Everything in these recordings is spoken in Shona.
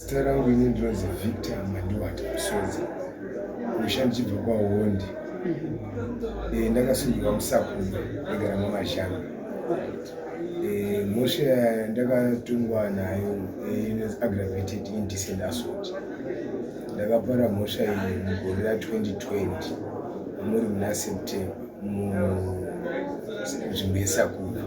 Zita rangu ini ndinonzi Victor Mandiwata Musodzi, musha ndichibva kwaHondi. Eh, ndakasungirwa muSakubva ndaigara maMazhanga. Eh, mhosva yandakatongwa nayo eh, inonzi aggravated indecent assault. Ndakapara mhosva iyi mugore ra 2020 muri muna September munzvimbo yeSakubva.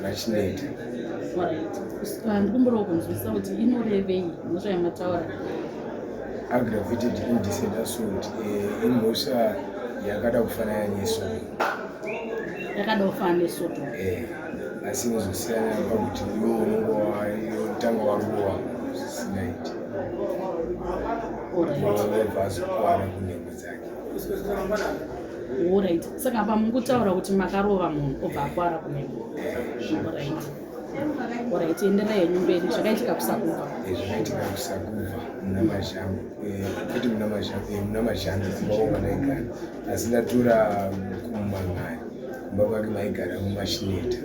Vachineta. Ah, ndikumbirawo kunzwisisa kuti inorevei mhosva yamataura. Aggravated indecent assault eh, imhosva yakada kufanana nesoto. Yakada kufanana nesoto. Eh, asi inozosiyana pakuti iwe unenge watanga warowa zvisinaiti. Wabva azokwara kunhengo dzake. Alright. Saka apa mukutaura kuti makarova munhu obva akwara kunhengo. Alright. Alright, enderai henyu mberi. Zvakaitika kuSakubva. Eh, zvakaitika kuSakubva muna Mazhambe. Eh, kwete muna Mazhambe, eh, muna Mazhambe kumba kwangu kwandaigara. Asi ndatora kumang'ari. Kumba kwake maigara mumashineta.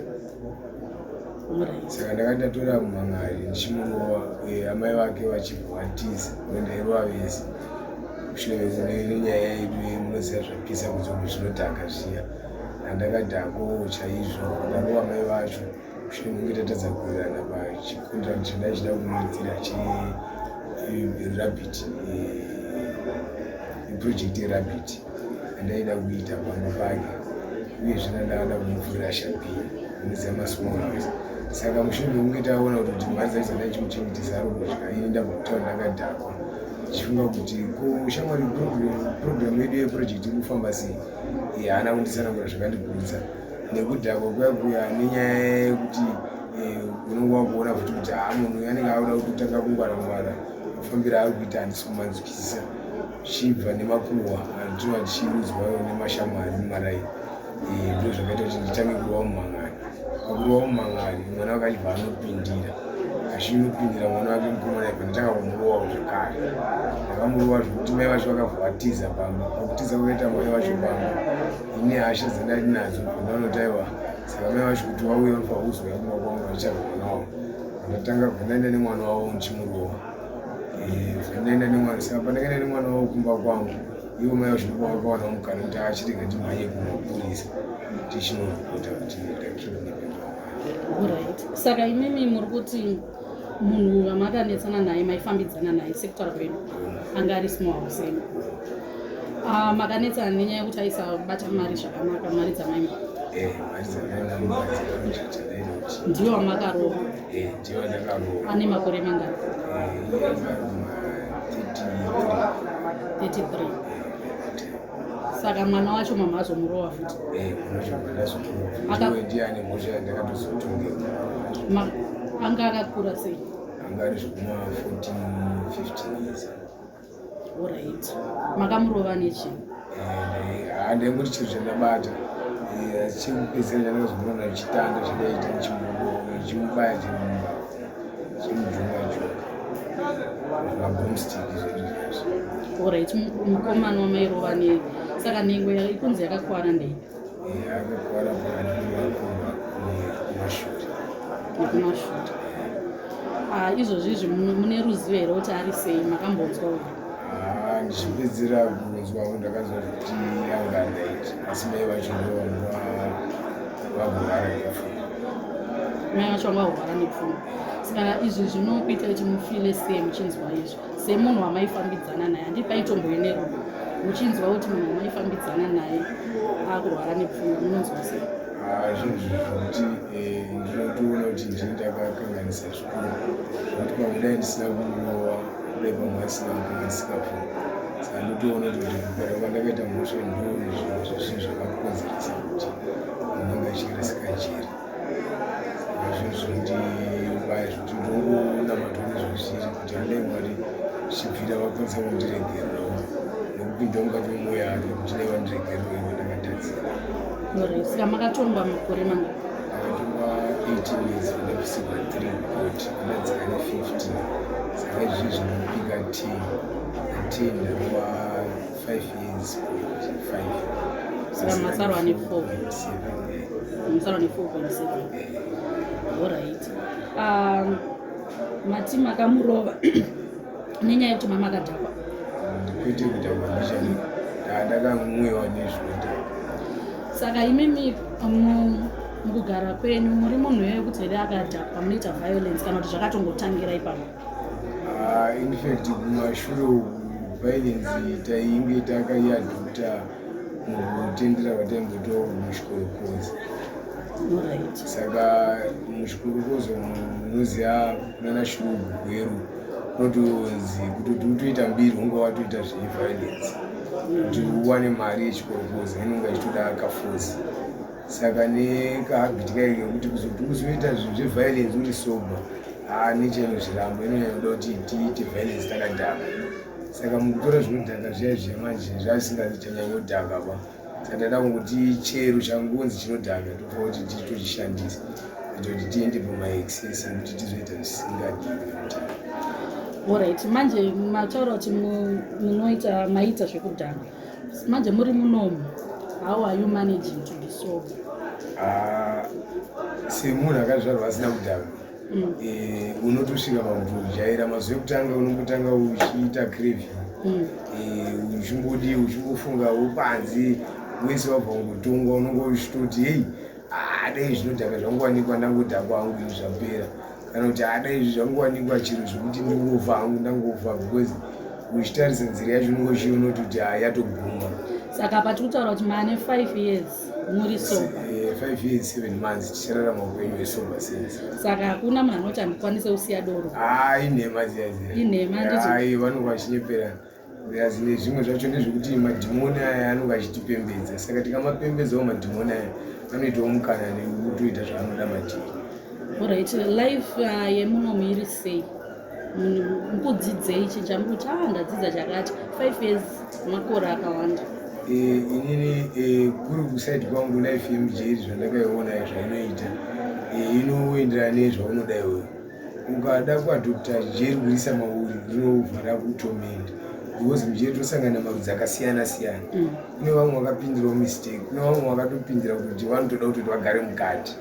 Saka ndakati ndatora mumang'ari ndichimurova eh, amai vake vachibva vatiza ndairova vese. Mushure nenyaya yedu munoziva zvapisa kunze uku zvinodhaka zviya andakadhakwawo chaizvo ndarova mai vacho mushure mekunge tatadza kuwirirana pachikondirani chandaichida kumuitira cherabit project yerabit andaida kuita pamba pake uyezve ndandakada kumuvhurira shapini munoziva masmall house saka mushure mekunge taona kuti mari dzacho dzandaichimuchengetesa ari kudya ini ndabva kutaura ndakadhakwa ndichifunga kuti ko shamwari program yedu yeproject iri kufamba sei eh, haana kunditsanangura zvakandigutsa nekudhakwa kuya kuya nenyaya yekuti eh, unonge wakuona futi kuti haa munhu uyu anenge akuda kutotanga kungwara ngwara mafambiro aari kuita handisi kumanzwisisa zvichibva nemakuhwa atinova tichiudzwa nemashamwari mumaraini eh, ndo zvakaita kuti nditange kurova mumangani pakurova mumangari mwana wake achibva anopindira achinopindira mwana wake mukomana ibva ndatanga kumurovawo zvekare ndakamurova zvekuti mai vacho vakabva vatiza pamba pakutiza kwakaita mai vacho pamba ini hasha dzandari nadzo bva aiwa saka mai vacho kuti vauye vanofanira kuzouya kumba kwangu vachitsvaga mwana wavo ndatanga bva ndaenda nemwana wavo ndichimurova eh, bva ndaenda nemwana saka pandakaenda nemwana wavo kumba kwangu ivo mai vacho ndipo vakawana mukana kuti achirega ndimhanye kumapurisa tichinoripota kuti ndakidnapiwa. Alright. Saka imimi muri kuti munhu wamakanetsana naye maifambidzana naye sekutaura kwedu anga ari small house yenyu. Ah, makanetsana nenyaya yekuti aisabata mari zvakanaka mari dzamaimba. Eh, mari dzamaimba dzeproject yandaida kuti. Ndiyo wamakarova. Eh, ndiyo wandakarova. Ane makore mangani? Eh, iye anga ari kuma 33. 33. Saka mwana wacho mama azomurova futi. Eh, mwana wacho mama azomurova. Aka ndiye ane mhosva yandakatozotongerwa. Anga akakura sei? Anga ari zvekuma 14 15 years. Alright. Makamurova nechii? Eh, handaingoti chiro chandabata eh, chekupedzisira chandakazomuona chitanda chandaita ndichimubaya chimujunga junga mabroomstick zvedu zvazvo. Alright, mukomana wamairova ne saka nhengo ikunzi yakakwana ndei? Eh, akakwana pakati pemakumba nekumashure. Nekumashure. Ah, izvozvi izvi mune ruzivo here kuti ari sei makambonzwa uyu? Ah, ndichipedzera kunzwa ndakanzwa kuti anga ndaiti asi mai vacho ndovanga vagorara nepfungwa. Mai vacho vanga vagorara nepfungwa. Saka izvi zvinokuita kuti mufile sei muchinzwa izvi semunhu wamaifambidzana naye handi paitomboye nerudo muchinzwa kuti munhu wamaifambidzana naye akurwara nepfungwa munonzwa sei? Ah, zvinhu zvekuti eh, ndinotoona kuti ndini ndakakanganisa zvikuru zvekuti pamwe dai ndisina kurova kudai pamwe asina kukanganisika pfungwa saka ndotoona kuti kupera kwandakaita mhosva ndo zvimwe zvezvinhu zvakakonzeresa kuti munhu anga achirasika njere saka zvinhu zvinondibaya zvekuti ndongonamata nezvazviri kuti andai Mwari zvichibvira vakwanisa kundiregererawo nekupinda mukati memwoyo yake kuti dai vandiregererawo ivo ndakatadzira. Saka makatongwa makore manga? Ndakatongwa 18 years ndapisigwa 3 kukoti ndadzika ne 15 saka izvizvi ndinopika 10 10 ndarova 5 years point 5 saka masarwa ne 4 masarwa ne 4.7 alright um, mati makamurova Nenyaya yekuti mama akadhakwa? Kwete kudhakwa mbichana, ndakamwiwa nezvinodhaka. Saka imimi mukugara kwenyu muri munhu wekuti here akadhakwa munoita violence, kana kuti zvakatongotangira ipapo? Ah, in fact, kumashure uku violence tainge takaiadopta mukutendera kwataimboitawo muchikorokoza. Saka muchikorokoza munoziva kunana Shurugwi, Gweru, kunotonzi kutoti utoita mbiri unge watoita zveviolence kuti uwane mari yechikorokoza, inonga ichitoda kaforce. Saka nekahabit kai kekuti kuzoti uzoita zvinhu zveviolence uri sober, haa, nature inozviramba, inonyanya kuda kuti tiite violence takadhaka. Saka mukutora zvinodhaka zviya zviya manje zvaisinganyanyodhaka pa, saka tada kungoti chero changonzi chinodhaka tofa kuti titochishandisa kuita kuti tiende pamaexcess ekuti tizoita zvisingadiwi nemutano. Alright, manje mataura kuti munoita, maita zvekudhaka. Manje muri munomu, how are you managing to be sober? Ah, semunhu akazvarwa asina kudhaka, unotosvika pakutojaira. Mazuva ekutanga unongotanga uchiita craving, uchingodi, uchingofungawo panze wese wabva kungotongwa, unonge uchitoti, "Hei, ah, dai zvinodhaka zvangowanikwa, ndangodhakwa hangu, izvi zvapera," kana kuti, "Ah, dai izvi zvangowanikwa chiro zvekuti ndingofa hangu, ndangofa," because uchitarisa nzira yacho unonge uchiona kuti ah, yatoguma. Saka patiri kutaura kuti maane 5 years muri sober? 5 years 7 months tichararama upenyu hwesober since. Saka hakuna munhu anoti handikwanise kusiya doro? Ah, inhema dziya dziya. Inhema, handiti? Ai, vanonge vachinyepera. Asi nezvimwe zvacho ndezvekuti madhimoni aya anonge achitipembedza, saka tikamapembedzawo madhimoni aya anoitawo mukana nekutoita zvaanoda matiri. Alright, life yemunomu iri sei? Mukudzidzei? Chinja mukuti, "Ah, ndadzidza chakati"? 5 years makore akawanda. Inini, kuri kuside kwangu, life yemujeri zvandakaiona zvainoita, inoenderana nezvaunoda iwewe. Ukada kuadopta jeri kurisa mauri, rinobva rakutormenta, because mujeri tosangana marudzi akasiyana siyana. Kune vamwe vakapindirawo mistake, kune vamwe vakatopindira kuti vanotoda kutoti vagare mukati,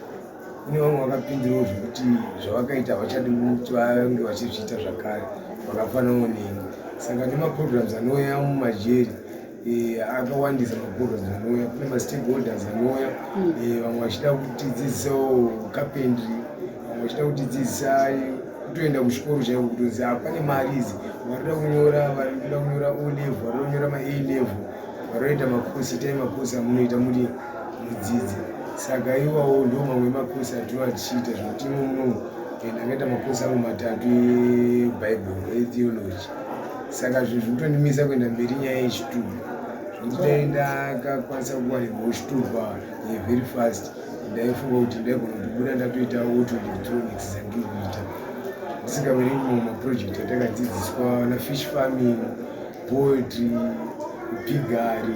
kune vamwe vakapindirawo zvekuti zvavakaita havachadi kuti vange vachizviita zvakare, vakafananawo neni. Saka nemaprograms anouya mumajeri, akawandisa maprograms anouya, kune mastakeholders anouya, vamwe vachida kutidzidzisawo carpentry, vamwe vachida kutidzidzisa kutoenda kuchikoro chaiko, kutonzi, "Ah, pane mari idzi, varikuda kunyora, vari kuda kunyora O level, vari kunyora ma A level, vari kuita makosi, itai makosi amunoita muri mudzidzi." Saka iwawo ndo mamwe emakosi atinova tichiita zvekuti imo munomu, ndakaita makosi angu matatu eBible, etheology. Saka zvinhu zvinotondimisa kuenda mberi nyaya yechitupa, zvekuti dai ndakakwanisa kuwanirwawo chitupa very fast, ndaifunga kuti ndaigona kutobuda ndatoita auto electronics dzandiri kuita, ndisingaverengi mamwe maproject atakadzidziswa nafish farming, poetry, piggery,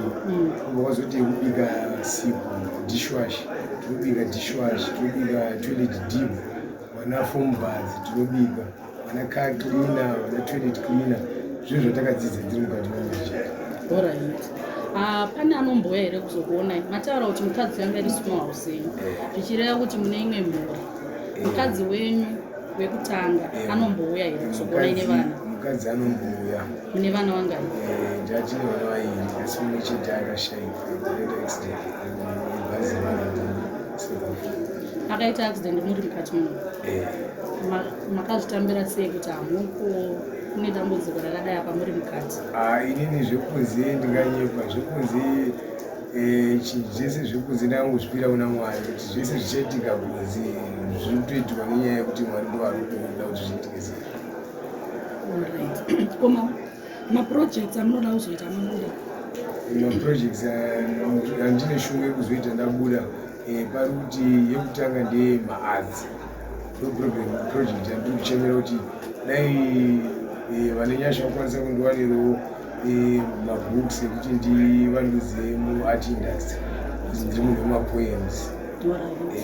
wazoti yekubika sipo, dishwash, tinobika dishwash, tinobika toilet dip, vana foam bath tinobika, vana car cleaner, vana toilet cleaner, zvinhu zvatakadzidza ndiri mukati memajeri. Alright. Ah, pane anombouya here kuzokuonai? Mataura kuti mukadzi yanga iri small house yenyu, zvichireva kuti mune imwe mhuri. Mukadzi wenyu wekutanga anombouya here kuzokuonai nevana? Mukadzi anombouya. Mune vana vangani? Ndatine vana vairi, asi mumwe chete akashaika, akaita accident yebhazi South Africa. Akaita accident muri mukati muno? Eh. Makazvitambira sei kuti hamuko, kune dambudziko rakadai apa muri mukati? Ah, inini zvekunze ndinganyepa, zvekunze, chinhu zvese zvekunze ndakangozvipira kuna Mwari kuti zvese zvichaitika kunze zviri kutoitirwa nenyaya yekuti Mwari ndo vari kutoda kuti zviitike sei. Alright. Ko maprojects amunoda kuzoita mabuda? Maprojects andine shungu yekuzoita ndabuda, pari kuti yekutanga ndeyemaarts, ndo project yandiri kuchemera kuti dai vane nyasha vakwanisa kundiwanirawo mabooks ekuti ndivandudze muart industry, kuti ndiri munhu wemapoems.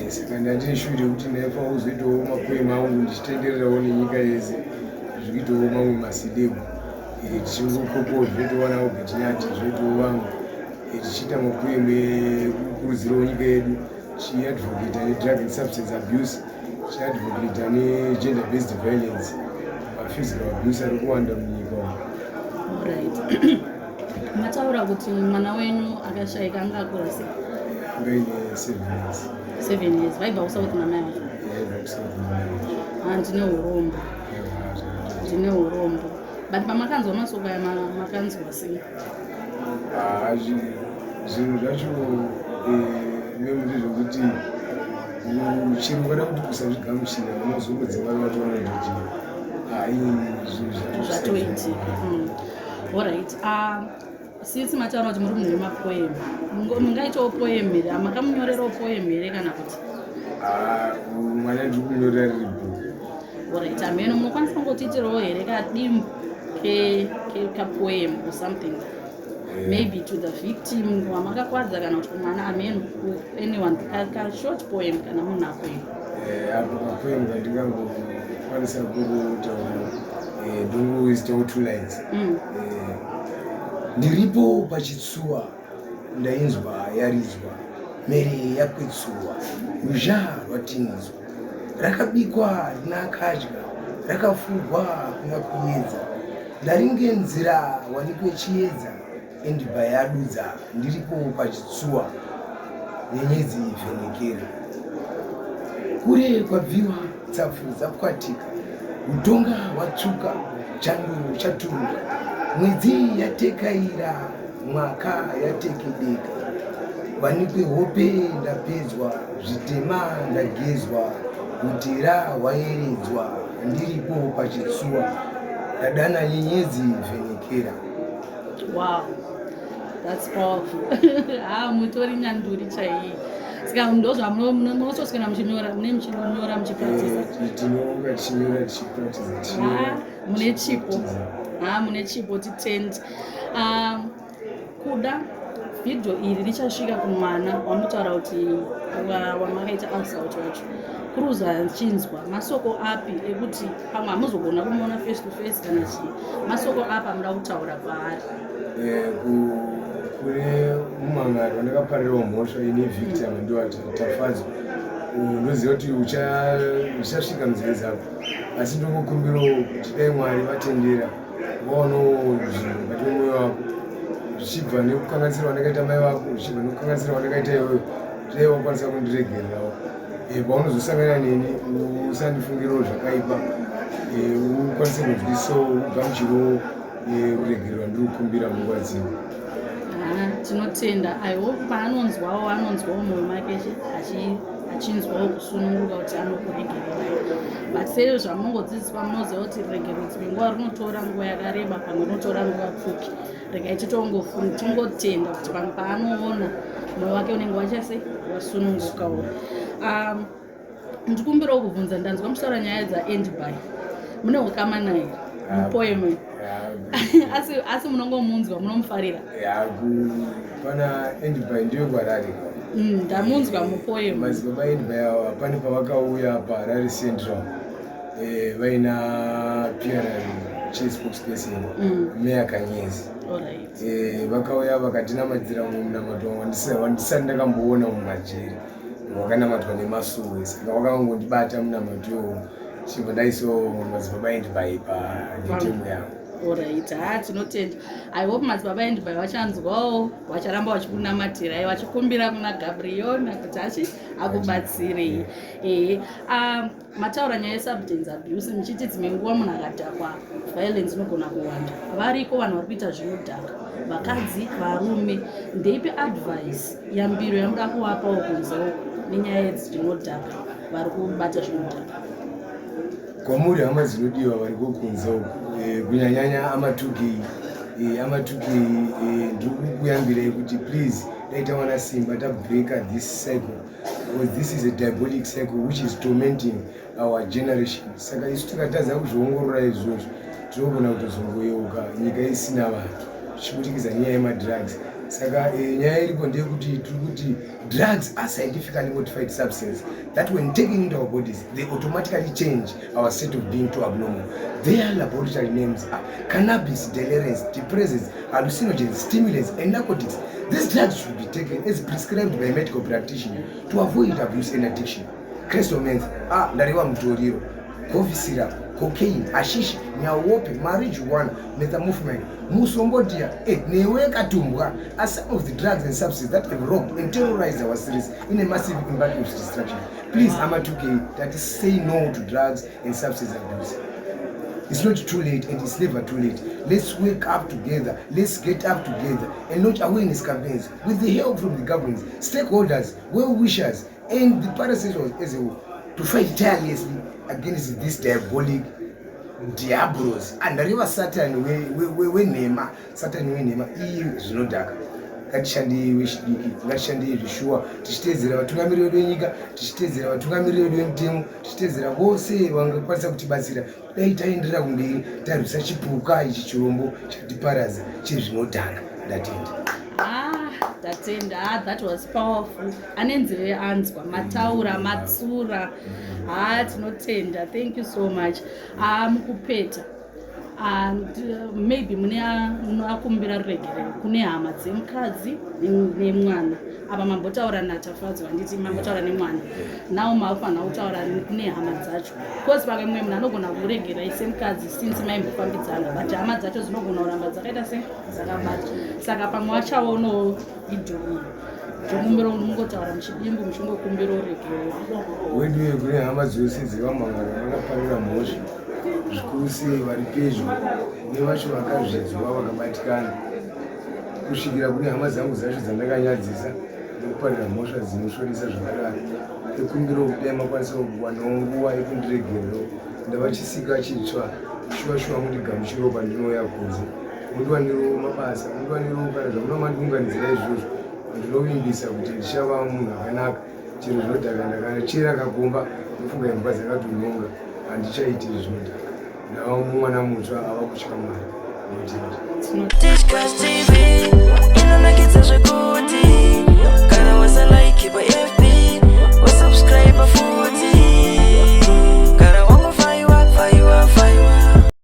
Saka ndandine shungu yekuti ndaifanira kuzoitawo mapoem angu ndichitendererawo nenyika yese, zvikuitawo mamwe maceleb, tichingokopawo zvinotowana Obert Nyathi, zvinoitawo vamwe, tichiita mapoem ekukurudzirawo nyika yedu, tichiadvocata nedrug and substance abuse, tichiadvocata negender based violence. Maphysical abuse ari kuwanda munyika umu. Alright, mataura kuti mwana wenyu akashaika, anga akura sei? Anga ine 7 years. 7 years. Vaibva kuSouth namai vacho? Yaibva kuSouth namai vacho. Ah, ndine urombo. Ndine urombo, but pamakanzwa masoko aya, makanzwa sei? Ah, zvinhu zvacho memu ndezvekuti chero ukada kuti kusazvigamuchira, unozongodzimai watoona kuti zvinhu Zvatoitika. Alright, since mataura kuti muri munhu wemapoem, mungaitawo poem here? Makamunyorerawo poem here kana kuti? Ah, mwana ndiri kunyorera riri bhuku. Alright, ameno munokwanisa kungotiitirawo here kadimbu kapoem or something? Maybe to the victim wamakakwadza kana kuti kumwana, ameno, anyone, ka short poem kana munako iyo. Apo kapoem kandingangokwanisa kungotaura, ndongoistawo two lines. Ndiripo pachitsuwa, ndainzwa yaridzwa mhere yakwetsuwa, ruzha rwatinzwa, rakabikwa rina akadya, rakafugwa kuna kuedza, ndaringe nzira wanikwe chiedza, endibva yadudza. Ndiripo pachitsuwa, nyenyedzi ivhenekera kure, kwabviwa tsapfu dzapwatika, utonga hwatsvuka, chando chaturuka, mwedzi yatekaira, mwaka yatekedeka, wanikwe hope ndapedzwa, zvitema ndagezwa, utera hwayeredzwa. Ndiripo pachitsuwa, ndadana nyenyedzi vhenekera. Wow, that's powerful. Ha, mutori nyanduri chaiyi. Saka ndozvamunotoswera muchinyora, mune muchinyora, muchipractisa? Tinonga tichinyora, tichipractisa, tichinyora. Mune chipo. Ha, mune chipo, titendi. Kuda vhidhiyo iri richasvika kumwana wamutaura kuti wamakaita assault wacho, kuruza achinzwa masoko api ekuti pamwe hamuzogona kumuona face to face kana chii, masoko api amuda kutaura kwaari? Kune mumangari wandakaparirawo mhosva ini victim, ndiwa Tafadzwa. Ndoziva kuti uchasvika munzeve dzako, asi ndongokumbirawo kuti dai Mwari vatendera waonawo zvinhu mukati memwoyo wako, zvichibva nekukanganisira wandakaita mai vako, zvichibva nekukanganisira wandakaita iwewe, dai wakwanisa kundiregererawo. Paunozosangana neni, usandifungirawo zvakaipa, ukwanise kunzwisisawo, ugamuchirewo ruregerero rwandiri kukumbira munguva dzino. Ah, tinotenda. I hope paanonzwawo, anonzwawo mwoyo make achinzwawo kusununguka kuti anokuregererai. But sei zvamunongodzidziswa, munoziva kuti ruregerero dzimwe nguva runotora nguva yakareba, pamwe runotora nguva pfupi. Regai titongotenda kuti pamwe paanoona, mwoyo wake unenge wachase wasunungukawo. Ndikumbirawo kubvunza, ndanzwa muchitaura nyaya dzaendby, mune ukama naye mupoem? Asi munongomunzwa, munomufarira? Pana Endby ndiyo kuHarare. Ndamunzwa mupoem. Madzibaba Endby ava pane pavakauya paHarare Central, vaina PR chief spokesperson, Meya Kanyezi. Vakauya vakatinamadzira mumwe munamato wandisati ndakamboona mumajeri, wakanamatwa nemasuwe, saka wakangondibata munamato iwowo, chibva ndaisawo Madzibaba Endby panetemo yangu. Alright, ha, tinotenda. I hope Madzibaba Endby vachanzwawo, vacharamba vachikunamatirai, vachikumbira kuna Gabriona kuti achi akubatsirei. Ehe, mataura nyaya yesubstance abuse, muchiti dzimwe nguva munhu akadhakwa violence inogona kuwanda. Variko vanhu vari kuita zvinodhaka, vakadzi, varume. Ndeipi advice, yambiro yamuda kuvapawo kunze uko nenyaya yedzinodhaka, vari kubata zvinodhaka? Kwamuri hama dzinodiwa variko kunze uko, kunyanyanya ama2K, ama2K, ndiri kukuyambirai kuti please, dai tawana simba tabreaka this cycle, because this is a diabolic cycle which is tormenting our generation. Saka isu tikatadza kuzviongorora izvozvo, tinogona kutozongoyeuka nyika isina vanhu zvichibutikidza nyaya yemadrugs. Saka nyaya iripo ndeyekuti tiri kuti drugs are scientifically modified substance that when taken into our bodies, they automatically change our state of being to abnormal. Their laboratory names are cannabis, deliriants, depressants, hallucinogens, stimulants and narcotics. These drugs should be taken as prescribed by a medical practitioner to avoid abuse and addiction. Crystal meth, ah, ndareva mutoriro, cough syrup. cocaine, hashish, nyaope, marijuana, methamphetamine, musombodia, newe katumbwa are some of the drugs and substances that have robbed and terrorized our cities in a massive impact of destruction. Please, ama 2K, that is, say no to drugs and substance abuse. It's not too late and it's never too late. Let's wake up together. Let's get up together and launch awareness campaigns with the help from the governments, stakeholders, well-wishers, and the parastatals as a whole to fight tirelessly against this diabolic diablos. Andareva Satani wenhema, Satani wenhema, iyi zvinodhaka. Ngatishandei wechidiki, ngatishandei zvishuwa, tichiteedzera vatungamiriri vedu venyika, tichiteedzera vatungamiriri vedu vemutemo, tichiteedzera vose vangakwanisa kutibatsira. Dai taenderera kumberi tarwisa chipuka ichi, chirombo chatiparadza chezvinodhaka. Ndatenda. Ah, ndatenda. Ah, that was powerful. Ane nzeve anzwa. Mataura, matsura. Ah, tinotenda. Thank you so much. Ah, mukupeta, and maybe mune munoakumbira ruregerero kune hama dzemukadzi nemwana. Apa mambotaura naTafadzwa, handiti? Mambotaura nemwana, now makufanira kutaura kune hama dzacho, because pamwe mumwe munhu anogona kuregerai semukadzi since maimbofambidzana, but hama dzacho dzinogona kuramba dzakaita se dzakabata. Saka pamwe vachaonawo vhidhiyo iyi, tokumbira mungotaura muchidimbu muchingokumbira uregerero. Weduwe, kune hama dzose dzevamangwana vakaparira mhosva, zvikuru sei vari pedyo nevacho vakazvidzwa vakabatikana, kusvikira kune hama dzangu dzacho dzandakanyadzisa nekuparira mhosva dzinoshoresa zvakadaro, ekumbirawo kudai makwanisa kuwanawo nguva yekundiregererawo. Ndava chisika chitsva, shuwa shuwa. Mundigamuchirewo pandinouya kunze, mundiwanirewo mabasa, mundiwanirewo kana zvamunoda mandiunganidzira izvozvo. Ndinovimbisa kuti ndichava munhu akanaka. Chero zvinodhaka ndakachera kakomba, ndofunga imbwa dzakatononga. Handichaiti zvinodhaka, ndava mwana mutsva ava kutya Mwari. Ndinotenda. Discuss TV.